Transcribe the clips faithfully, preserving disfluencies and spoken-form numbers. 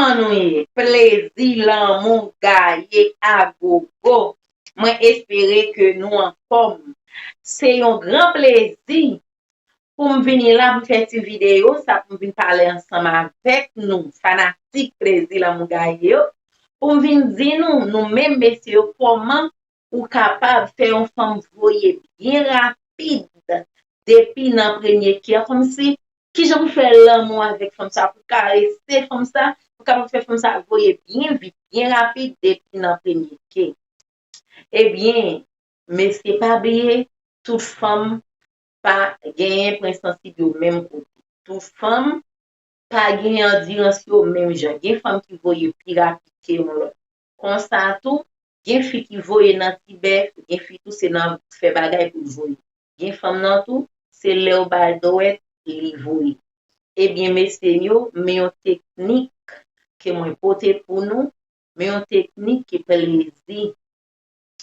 Kòman nou ye? Plezi, lanmou, gaye, agogo. Mwen espere ke nou anfòm. Se yon gran plezi pou m vini la pou m fè ti videyo sa, pou m vin pale ansanm avèk nou, fanatik Plezi, lanmou, gaye yo, pou m vin di nou, nou menm mesye yo, kòman ou kapab fè yon fanm voye byen rapid depi nan premye kè, kòmsi kijan pou fè lanmou avèk fanm sa, pou karese fanm sa, pou kapab fè fanm sa voye byen vit, byen rapid depi nan premye kè. Ebyen, mesye, pa bliye, tout fanm pa genyen pwen sansib yo menm kote. Tout fanm pa gen andirans yo menm jan. Gen fanm ki voye pi rapid ke yon lòt. Konsa tou, gen fi ki voye nan ti bèf, gen fi tou se nan fè bagay pou l voye. Gen fanm nan tou, se lè w ba l dwèt, li voye. Ebyen, mesye m yo, men yon teknik ke mwen pote pou nou, men yon teknik ke Plezi,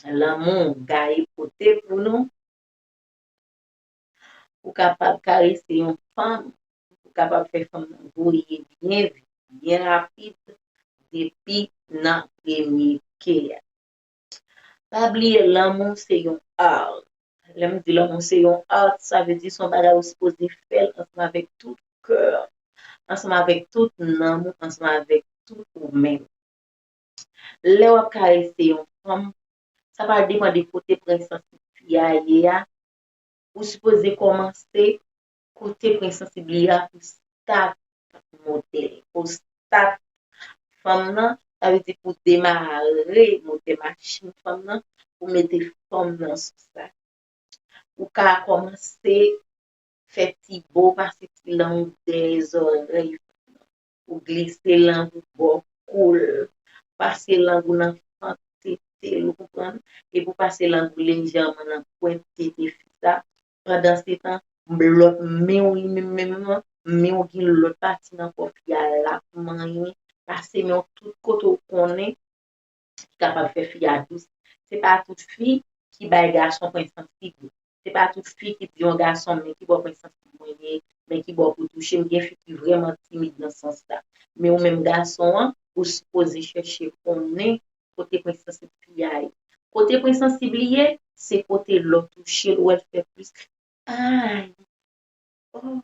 lanmou, gaye pote pou nou, pou kapab karese yon fanm, pou kapab fè fanm nan voye byen vit, byen rapid, depi nan premye kè a. Pa bliye, lanmou se yon art. Lè m di lanmou se yon art, sa vle di se yon bagay ou sipoze fè l ansanm avèk tout kè, ansanm avèk tout nanm ou, ansanm avèk tout ou menm. Lè w ap karese yon fanm, sa pral depann de kote pwen sansib fi a ye a. Ou sipoze kòmanse kote pwen sansib li a pou stat motè l, pou stat fanm nan, sa vle di pou demare motè machin fanm nan, pou mete fanm nan sou sa. Ou ka kòmanse fè ti bo, pase ti lang dèyè zòrèy fanm nan. Ou glise lang ou bò kou l, pase lang ou nan fant tete l, ou konprann? Epi w pase lang ou lejèman nan pwent tete fi sa. Pandansetan, lòt men w li menm menm nan, men w gen lòt pati nan kò fi a l ap manyen, pase men w tout kote w konnen ki kapab fè fi a dous. Se pa tout fi ki bay gason pwen sansib yo. Se pa tout fi ki di yon gason, men ki bò pwen sansib mwen ye, men ki bò pou touche m. Gen fi ki vrèman timid nan sans sa. Men ou menm gason an, ou sipoze chèche konnen kote pwen sansib fi a ye. Kote pwen sansib li ye, se kote lè w touche l, ou wè l fè plis ay. Oh,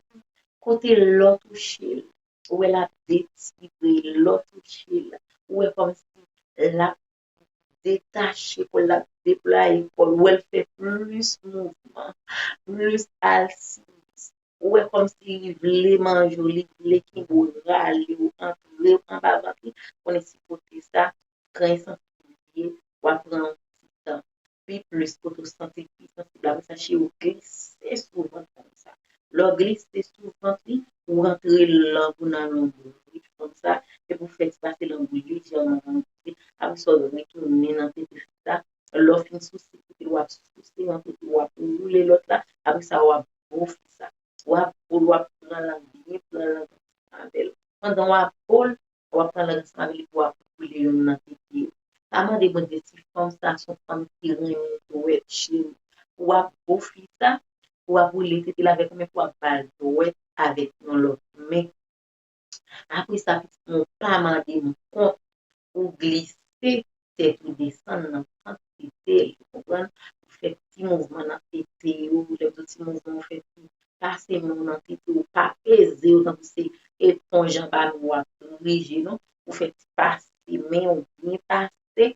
kote lè w touche l, ou wè l ap detire, lè w touche l, ou wè kòmsi l ap detache kò l, l ap deplaye kò l, ou wè l fè plis mouvman, plis asiz. Ou wè kòmsi li vle manje w, li vle kenbe w, rale w, antre w anba vant li, konnen se kote sa, pwen sansib li ye, w ap pran yon ti tan. Pi plis kote w santi l pi sansib la, apre sa, cheri w glise sou vant fanm sa. Lè w glise sou vant li, ou rantre lang ou nan lonbrit fanm sa, epi w fè ti pase lang ou lejèman nan lonbrit li, apre sa, w retounen nan tete fi sa. Lè w fin souse kote l, w ap souse yon kote, w ap woule lòt la, apre sa, w ap bo fi sa. W ap bo l, w ap pran lang byen, pran lang ansanm avè l. Pandan w ap bo l, w ap pran lang ansanm avè l epi w ap woule youn nan tete yo. Pa mande Bondye si fanm sa se yon fanm ki renmen dwèt, cheri. W ap bo fi sa, w ap woule tete l avèk ou, men w ap ba l dwèt avèk yon lòt men. Apre sa, pitit mwen, ou pa mande m kont, ou glise tèt ou desann nan fant tete l, ou konprann? Ou fè ti mouvman nan tete yo, lè m di ti mouvman, ou fè ti pase men w nan tete yo, pa peze yo tankou se eponj anba men w ap dirije, non. Ou fè ti pase men w byen pase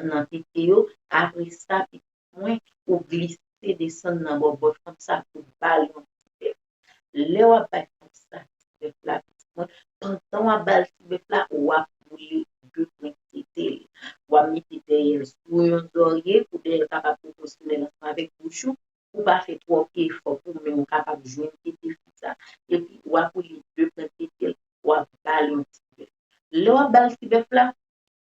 nan tete yo. Apre sa, pitit mwen, ou glise desann nan bòbòt fanm sa pou ba l yon ti bèf. Lè w ap bay fanm sa ti bèf la, pitit mwen, pandan w ap ba l ti bèf la, w ap boule de pwen tete l. W ap mete dèyè l sou yon zòrye pou dèyè l kapab pwoposyonèl ansanm avèk bouch ou. Ou pa fè twòp efò pou men w kapab jwenn tete fi sa. Epi w ap boule de pwen tete l, w ap ba l yon ti bèf. Lè w ap ba l ti bèf la,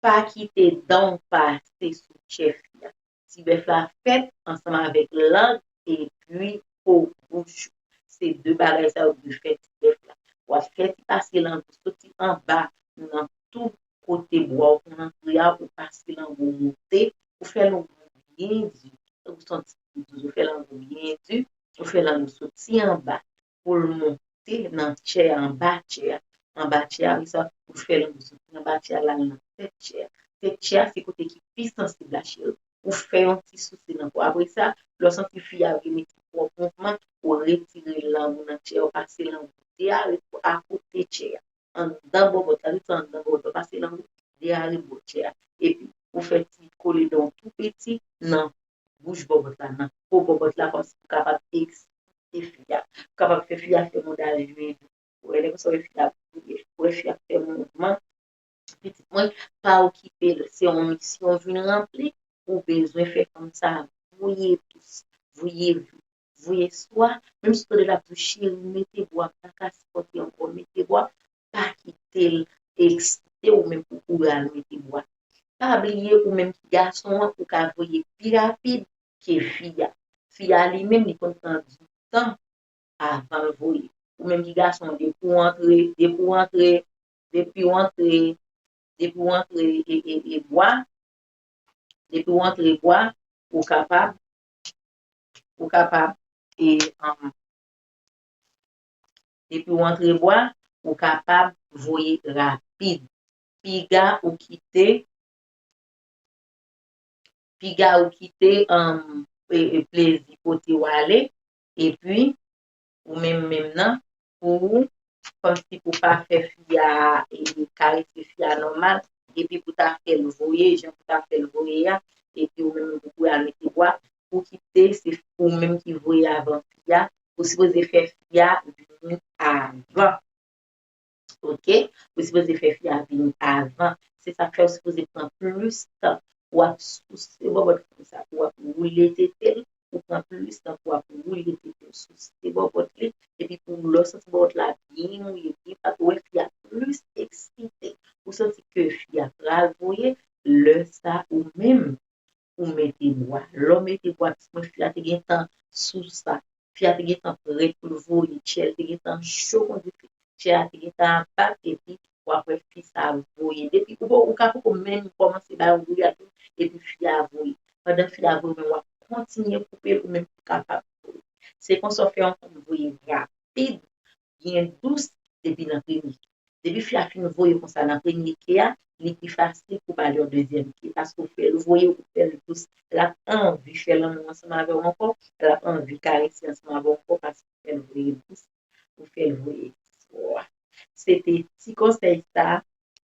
pa kite dan w pase sou tchè fi a. Ti bèf la fèt ansanm avèk lang epi po bouch ou. Se de bagay sa yo ki dwe fè ti bèf la. W ap fè ti pase lang ou soti anba nan tou kote bwa w konn antre a, ou pase lang ou monte, ou fè lang ou byen di. Ou santi ou fè lang ou byen di, ou fè lang ou soti anba pou l monte nan tchè a, anba tchè a. Anba tchè a, apre sa, ou fè lanmou soti anba chè a, l al nan tèt chè a. Tèt chè a se kote ki pi sansib la, cheri. Ou fè yon ti souse nan po. Apre sa, lè w santi fi a vle mete twòp mouvman, ou retire lanmou nan chè a, ou pase lanmou dèyè akote chè a, anndan bòbòt la, tou anndan bòbòt la, pase lanmou dèyè bò chè a. Epi, ou fè ti kole dan w tou piti nan bouch bòbòt la, nan po bòbòt la, kòmsi pou kapab eksite fi a, pou kapab fè fi a fè mouda jwe. Ou wè, lè konsa, ou wè fi a, ou wè fi a fè mouvman. Pitit mwen, pa okipe l. Se yon misyon w vin ranpli, ou bezwen fè fanm sa a voye dous, voye vi, voye swa. Menm si tande l ap di w, cheri, mete bwa, m pa ka sipòte ankò, mete bwa, pa kite l eksite w menm pou ou al mete bwa. Pa bliye, ou menm ki gason an, ou ka voye pi rapid ke fi a. Fi a li menm, li konn pran di tan avan l voye. Ou menm ki gason, depi w antre, depi w antre, depi w antre, depi w antre e, e, e bwa, depi w antre bwa, ou kapab, ou kapab, e, um, depi w antre bwa, ou kapab voye rapid. Piga ou kite, piga ou kite, um, e, e, plezi pote w ale, epi ou menm menm nan, pou kòmsi pou pa fè fi a, e, karese fi a nòmal, epi pou ta fè l voye, jan pou ta fè l voye a, epi ou menm pou kouri al mete bwa, ou kite, se ou menm ki voye avan fi a, ou sipoze fè fi a vini avan. Oke? Ou sipoze fè fi a vini avan. Se sa k fè ou sipoze pran plis tan pou w ap souse bòbòt fanm sa, pou w ap woule tete l, ou pran plis tan pou w ap woule tete l, souse bòbòt li, epi pou lè w santi bòbòt la byen mouye, byen pat, ou wè fi a plis eksite, ou santi ke fi a pral voye, lè sa ou menm, ou mete bwa. Lè w mete bwa, pitit mwen, fi a te gentan sou sa. Fi a te gentan prè pou l voye. Chè l te gentan cho kon dife. Chè a te gentan ap bat, epi w ap wè fi sa a voye. Depi ou, ou ka poko menm kòmanse bay yon gwoyad, epi fi a voye. Pandan fi a voye, men w ap kontinye koupe l, ou menm pou kapab voye. Se konsa w fè yon fanm voye rapid, byen dous, depi nan premye tou. Depi fi a fin voye konsa nan premye ke a, li pi fasil pou ba l yon dezyèm ke, paske ou fè l voye, ou fè l dous. L ap anvi fè lanmou ansanm avè w ankò, l ap anvi karese ansanm avè w ankò, paske ou fè l voye dous, ou fè l voye fò. Se te ti konsèy sa,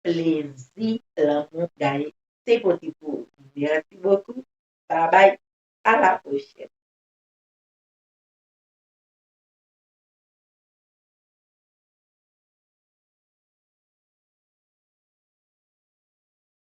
plezi lanmou Gaye te pote pou ou. Merci beaucoup. Bye bye. À la prochaine.